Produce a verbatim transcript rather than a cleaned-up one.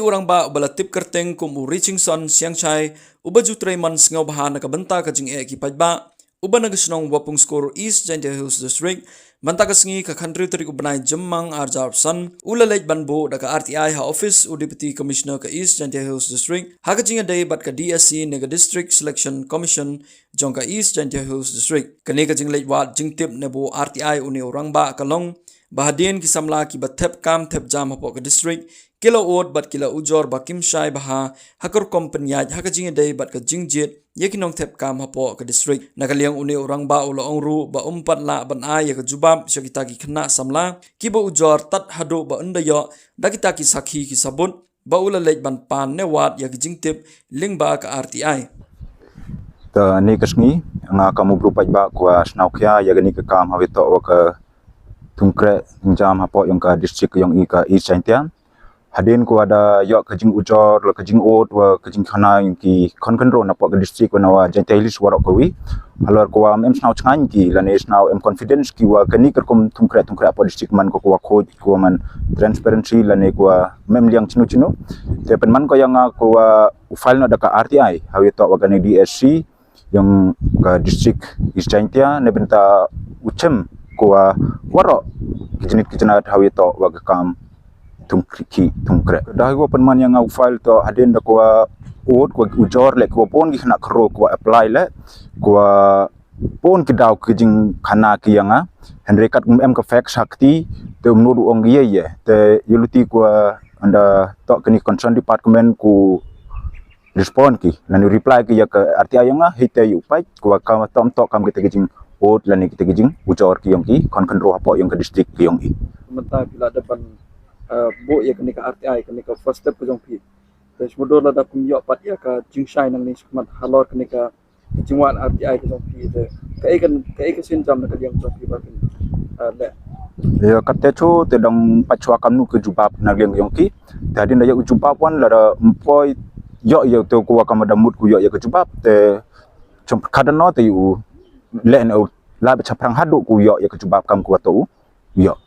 U rangbah uba la tip kyrteng kum u Richingson Siangshai, uba ju trei man sngewbha na ka bynta ka jingeh ki paidbah, uba na ka shnong Wapungskur, East Jaintia Hills District, mynta ka sngi ka khathynriew tarik u bnai Jymmang arhajar arphew san, u la leit ban buh da ka R T I ha office u Deputy Commissioner ka East Jaintia Hills District, ha ka jingïadei bad ka D S C ne ka District Selection Commission jong ka East Jaintia Hills District. Kane ka jingleit wad jingtip ne buh R T I une u rangbah ka long ba hadien ki samla kiba thep kam thep jam hapoh ka district ki la ud bad ki la ujor ba kim shai bha ha ka rukom pynïaid ha ka jingïadei bad ka jingjied ïa ki nongthep kam hapoh ka district. Na ka liang une u rangbah u la ong ruh ba um pat lah ban ai ïa ka jubab sha kita ki khynnah samla kiba ujor tad haduh ba un da ïoh da kita ki sakhi ki sabut ba u la leit ban pan ne wad ïa ki jingtip lyngba ka R T I. Ta ne ka sngi nga kam u briew paidbah kwah sngewkhia ïa kane ka kam hawei toh wa ka thungkreh thungjam hapoh ïong ka district ïong i ka East Jaintia. Hadien kwah da ïoh ka jingujor la ka jingud wa ka jingkhana ïong ki khon khynroo napoh ka district wa na wa Jaintia Hills waroh kawi. Halor kwah em sngew chngaiñ ki lane sngew em confidence ki wa kane ka rukom thungkreh thungkreh hapoh district man ko kwah khuid kwah man transparency lane kwah em liang chinu chinu. Te pynman ko ïa nga kwah u file noh da ka R T I hawei toh wa kane D S C ïong ka district East Jaintia ne bynta u chem kwah waroh ki jingit ki jingat hawei toh wa ka kam thungkreh thungkreh. Da hawei pynman ïa nga u file toh hadien da kwah ud kwah ujor leh kwah bun ki khynnah khynroo kwah apply leh kwah bun ki daw ki jingkhana ki ïa nga. Hynrei kat kum em ka facts ha kti te um nud u ong ïa ïa te ïa luti kwah ynda toh kane concern department ku respond ki lane reply ki ïa ka R T I ïong nga hei te ïa u peit kwah kam toh toh kam kita ki jingud lane kita ki jingujor ki ïong ki khon khynroo hapoh ïong ka district ki ïong i. Mynta ki la dep ban buh ïa kane ka R T I kane ka first step ka jong phi. Te shu mudui la dep kum ïoh pat ïa ka jingshai nangne shakhmat halor kane ka jingwan R T I ka jong phi te kaei ka kaei ka sienjam na ka liang jong phi ba kin leh. Ïa kata chu te dang pat shuwa kamnu ka jubab na liang jong ki. Te hadien da ïa u jubab wan lada ym poi ïoh ïa te kwah kam da mut ku ïoh ïa ka jubab te chom ka da no te u leh na u la ba chaphrang haduh ku ïoh ïa ka jubab kam kwah to u ïoh.